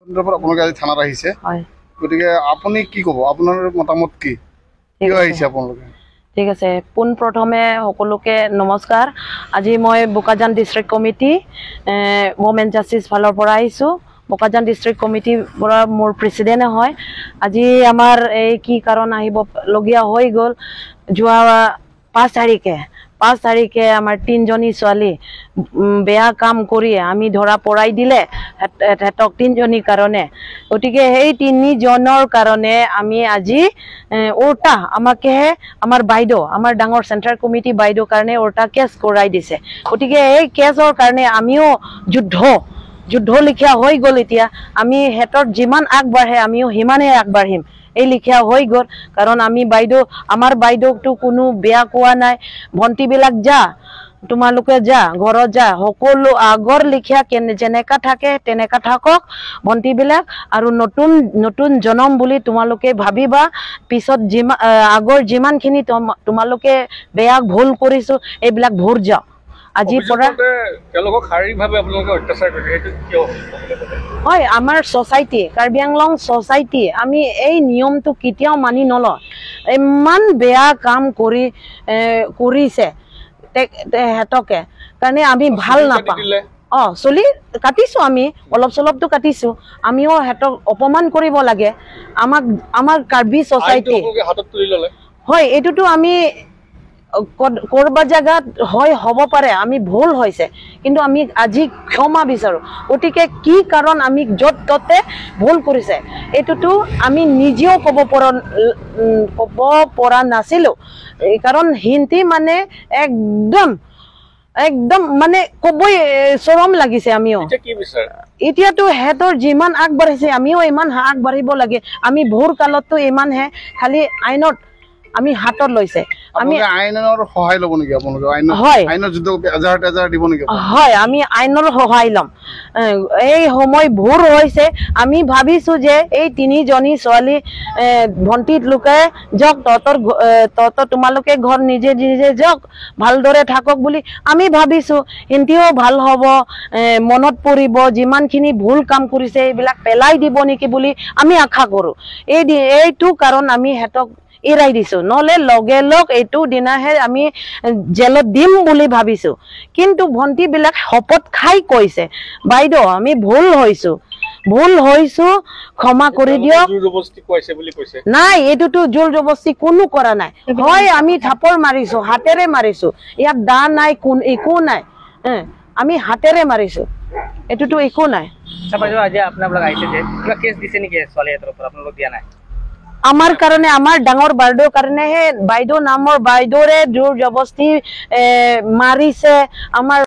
সন্দৰ্ভত আপোনালোকে আজি থানাত আহিছে। হয়। গতিকে আপুনি কি ক'ব, আপোনাৰ মতামত কি? ঠিক কিয় আছে। আহিছে আপোনালোকে? ঠিক আছে, পোনপ্ৰথমে সকলোকে নমস্কাৰ। আজি মই Bokajan district committee women justice ফালৰ পৰা আহিছোঁ। বোকাজান ডিষ্ট্ৰিক্ট কমিটিৰ পৰা মোৰ প্ৰেচিডেণ্ট হয়। আজি আমাৰ এই কি কাৰণ আহিবলগীয়া হৈ গ'ল, যোৱা 5 তাৰিখে আমাৰ তিনিজনী ছোৱালী বেয়া কাম কৰি আমি ধৰা পৰাই দিলে সিহঁতক তিনিজনীৰ কাৰণে। গতিকে সেই তিনিজনৰ কাৰণে আমি আজি উল্টা আমাকেহে আমাৰ বাইদেউ, আমাৰ ডাঙৰ চেণ্ট্ৰেল কমিটি বাইদেউৰ কাৰণে উল্টা কেছ কৰাই দিছে। গতিকে এই কেছৰ কাৰণে আমিও যুদ্ধ লিখীয়া হৈ গ'ল। এতিয়া আমি সিহঁতৰ যিমান আগবাঢ়ে, আমিও সিমানেই আগবাঢ়িম, এই লিখীয়া হৈ গ'ল। কাৰণ আমি বাইদেউ, আমাৰ বাইদেউকতো কোনো বেয়া কোৱা নাই। ভণ্টিবিলাক যা, তোমালোকে যা, ঘৰত যা, সকলো আগৰ লিখীয়া কেনে যেনেকা থাকে তেনেকা থাকক ভণ্টিবিলাক। আৰু নতুন নতুন জনম বুলি তোমালোকে ভাবিবা। পিছত যিমান আগৰ যিমানখিনি তোমালোকে বেয়া ভুল কৰিছো, এইবিলাক ভুল যাওক আজিৰ পৰা। অভিযোগমতে তেওঁলোকক শাৰীৰিকভাৱে আপোনালোকে অত্যাচাৰ কৰিছে, সেইটো কিয় হ'ল ক'বলৈ গ'লে? হয়, আমাৰ ছ'চাইটি, কাৰ্বি আংলং ছ'চাইটি, আমি এই নিয়মটো কেতিয়াও মানি নলওঁ। ইমান বেয়া কাম কৰিছে সিহঁতকে কাৰণে আমি ভাল চুলি কাটি নাপাওঁ। দিলে। অঁ, চুলি কাটিছোঁ আমি, অলপ চলপটো কাটিছোঁ। আমিও সিহঁতক অপমান কৰিব লাগে আমাক, আমাৰ কাৰ্বি আইনটো ছ'চাইটি আপোনালোকে হাতত তুলি ল'লে। হয়, এইটোতো আমি ক'ৰবাত জেগাত হয় হ'ব পাৰে, আমি ভুল হৈছে, কিন্তু আমি আজি ক্ষমা বিচাৰোঁ। গতিকে কি কাৰণ আমি য'ত ত'তে ভুল কৰিছে, এইটোতো আমি নিজেও ক'ব পৰা নাছিলোঁ। এই কাৰণ হিন্দী মানে একদম একদম মানে ক'বই চৰম লাগিছে আমিও। এতিয়া কি বিচাৰে? এতিয়াতো সিহঁতৰ যিমান আগবাঢ়িছে, আমিও ইমান আগবাঢ়িব লাগে। আমি ভুল কালততো ইমানহে খালি আইনত আমি হাতত লৈছে আমি। আপোনালোকে আইনৰ সহায় ল'ব নেকি? আপোনালোকে আইনৰ হয়। আইনৰ যুদ্ধ এজাহাৰ তেজাৰ দিব নেকি আপোনালোকে? হয়, আমি আইনৰ সহায় ল'ম। এই সময় ভুল হৈছে। আমি ভাবিছো যে এই তিনিজনী ছোৱালী ভণ্টিত লোকে যাওক, তহঁতৰ তোমালোকে ঘৰ নিজে নিজে যাওক, ভালদৰে থাকক বুলি আমি ভাবিছো। সিহঁতিও ভাল হ'ব, মনত পৰিব, যিমানখিনি ভুল কাম কৰিছে এইবিলাক পেলাই দিব নেকি বুলি আমি আশা কৰোঁ। এইটো কাৰণ আমি সিহঁতক এৰাই দিছো, নহ'লে লগে লগ এইটো দিনাহে আমি জেলত দিম বুলি ভাবিছো। কিন্তু ভণ্টিবিলাক শপত খাই কৈছে, বাইদেউ, আমি ভুল হৈছো, ভুল হৈছো, ক্ষমা কৰি দিয়ক। জোৰ জবৰদস্তি খুৱাইছে বুলি কৈছে। নাই, এইটোতো জোৰ জবস্তি কোনো কৰা নাই। হয়, আমি থাপৰ মাৰিছো, হাতেৰে মাৰিছো, ইয়াত দা নাই, কোন একো নাই, আমি হাতেৰে মাৰিছো, এইটোতো একো নাই। আচ্ছা বাইদেউ, আজি আপোনালোক আহিছে যে, কিবা কেছ দিছে নেকি ছোৱালীহঁতৰ ওপৰত? আপোনালোক দিয়া নাই? আমাৰ কাৰণে, আমাৰ ডাঙৰ বাইদেউৰ কাৰণেহে, বাইদেউ নামৰ বাইদেউৰে জোৰ জবস্তি মাৰিছে আমাৰ।